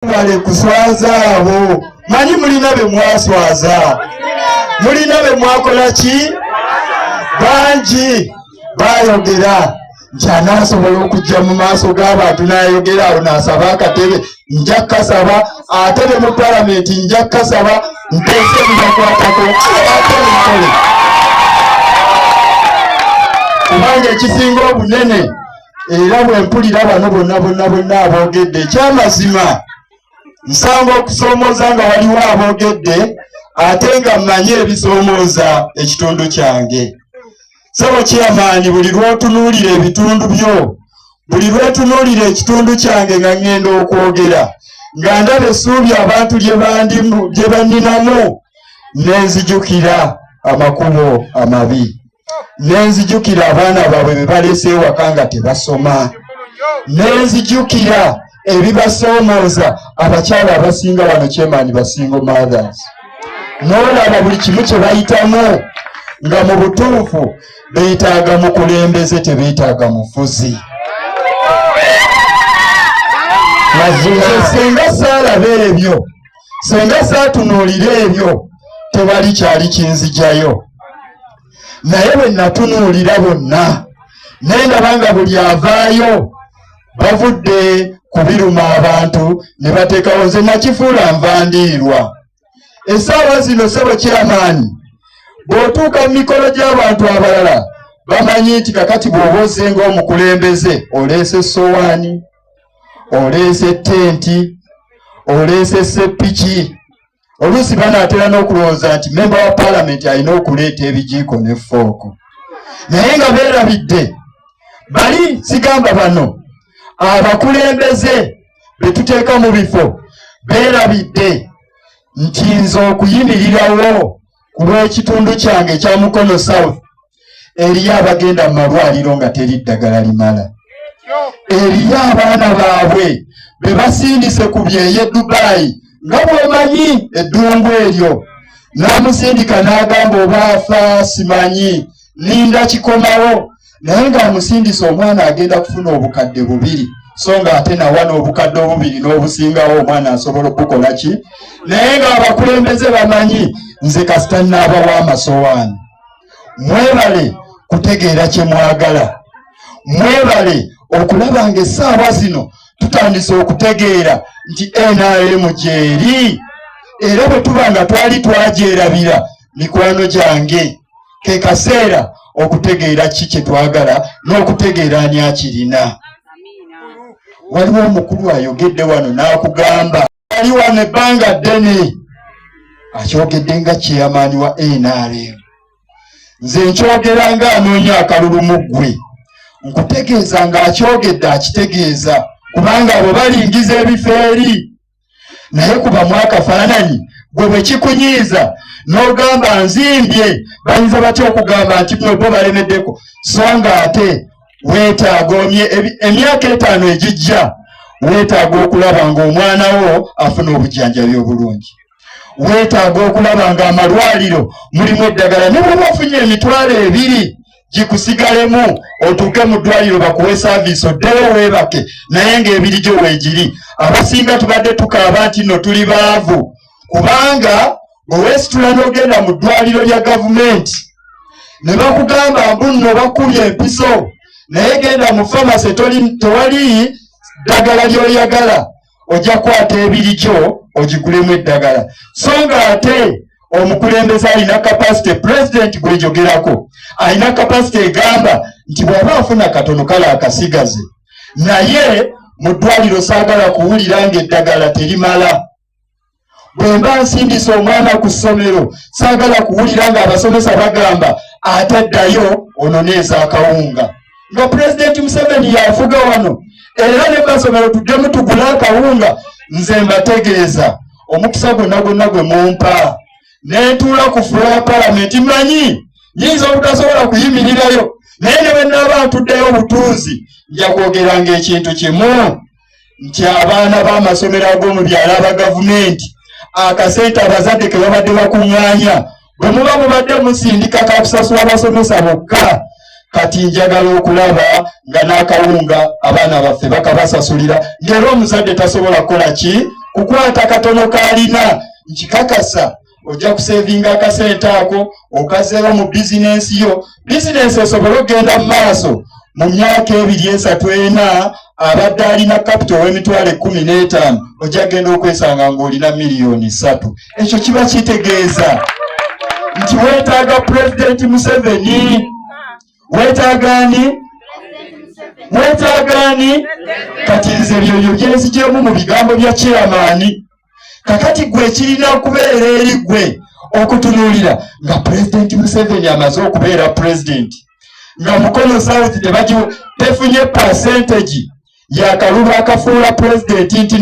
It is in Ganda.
Bale kuswaza abo manyi mulina be mwaswaza, mulina be mwakola ki, bangi bayogera nti anaasobola okujja mu maaso g'abantu n'ayogera awo n'asaba akatebe, nja kukasaba, ate ne mu palamenti nja kukasaba, nteese ebibakwatako ate nkole, kubanga ekisinga obunene era bwe mpulira bano bonna bonna bonna aboogedde, ekyamazima nsanga okusoomooza nga waliwo aboogedde ate nga mmanyi ebisoomooza ekitundu kyange. Ssebo Chairman, buli lw'otunuulira ebitundu byo, buli lw'otunuulira ekitundu kyange nga ŋŋenda okwogera, nga ndaba essuubi abantu lye banninamu, ne nzijukira amakubo amabi, ne nzijukira abaana baabwe be baleese ewaka nga tebasoma, ne nzijukira ebibasoomooza abakyala abasinga wano, Chairman, ba single mothers, n'olaba buli kimu kye bayitamu nga mu butuufu beetaaga mukulembeze, tebeetaaga mufuzi. Mazima. Senga saalaba ebyo, senga saatunuulira ebyo, tewali kyali kinzijayo. Naye bwe natunuulira bonna ne ndaba nga buli avaayo bavudde ku biruma abantu ne bateekawo, nze nakifuula nvandiirwa. Essaawa zino, ssebo Chairman, bw'otuuka mu mikolo gy'abantu abalala, bamanyi nti kakati bw'oba ozze ng'omukulembeze oleese essowaani, oleese tenti, oleese seppiki. Oluusi banaatera n'okulowooza nti memba wa paalamenti alina okuleeta ebijiiko ne fooko, naye nga beerabidde bali sigamba bano abakulembeze be tuteeka mu bifo beerabidde nti nze okuyimirirawo ku lw'ekitundu kyange ekya Mukono South, eriyo abagenda mu malwaliro nga teri ddagala limala, eriyo abaana baabwe be basindise ku byeyo e Dubai, nga bw'omanyi eddungu eryo, n'amusindika n'agamba oba afa simanyi, ninda kikomawo, naye ng'amusindise omwana agenda kufuna 2000, so ng'ate nawa n'obukadde 2 n'obusingawo omwana asobola okukola ki. Naye ng'abakulembeze bamanyi nze kasita nnaabawa amasowaani. Mwebale kutegeera kye mwagala, mwebale okulaba ng'essaawa zino tutandise okutegeera nti NRM gyeri, era bwe tuba nga twali twagyerabira, mikwano gyange, ke kaseera okutegeera ki kye twagala n'okutegeera ani akirina. Waliwo omukulu ayogedde wano n'akugamba ali wano ebbanga ddene, akyogedde nga chairman wa NRM. Nze nkyogera nga anoonya akalulu mu ggwe, nkutegeeza ng'akyogedde akitegeeza, kubanga abo balingiza ebifo eri, naye kubamu akafaananyi gwe bwe kikunyiiza n'ogamba nzimbye, bayinza batya okugamba nti no bo balemeddeko, so nga ate weetaaga emyaka 5 egijja weetaaga okulaba ng'omwana wo afuna obujjanjabi obulungi, weetaaga okulaba ng'amalwaliro mulimu eddagala, ne bw'oba ofunye 20,000 gikusigalemu otuuke mu ddwaliro bakuwe service oddeyo weebake, naye ng'ebiri gyo weegiri. Abasinga tubadde tukaaba nti nno tuli baavu, kubanga bwe weesitula n'ogenda mu ddwaliro lya gavumenti ne bakugamba mbu nno bakubye empiso, naye genda mu pharmacy tewali ddagala ly'oyagala, ojja kukwata ebiri gyo ogigulemu eddagala. So nga ate omukulembeze alina capacity, president gwejogerako alina capacity egamba nti bw'aba afuna katono kale akasigaze, naye mu ddwaliro saagala kuwulira ng'eddagala terimala. Bwe mba nsindisa omwana ku ssomero, saagala kuwulira ng'abasomesa bagamba ate ddayo ononeeza akawunga, nga Pulezidenti Museveni yafuga wano, era ne masomero tuddemu tugule akawunga. Nze mbategeeza omukisa gwonna gwonna gwe mumpa nentuula ku floor ya palamenti, mmanyi nyinza obutasobola kuyimirirayo, naye ne bwe naaba ntuddeyo obutuuzi, nja kwogeranga ekintu kimu nti abaana b'amasomero ag'omu byalo aba gavumenti, akasente abazadde ke babadde bakuŋŋaanya, bwe muba mubadde musindika kakusasula abasomesa bokka, kati njagala okulaba nga n'akawunga abaana baffe bakabasasulira, ng'era omuzadde tasobola kukola ki. Kukwata katono kaalina, nkikakasa ojja kusevinga akasente ako okazeewo mu bizinensi yo, bizinensi esobole okugenda mu maaso mu myaka 2, 3, 4. Abadde alina kapito ow'emitwalo 15, ojja kugenda okwesanga ng'olina miliyoni 3. Ekyo kiba kitegeeza nti weetaaga Pulezidenti Museveni. Weetaaga ani? Weetaaga ani? Kati nze byebyo byenzijemu mu bigambo bya chairman. Kakati gwe kirina okubeera eri gwe okutunuulira nga Pulezidenti Museveni amaze okubeera pulezidenti, nga Mukono South tefunye percentage yakalulu akafuula pulezidenti nti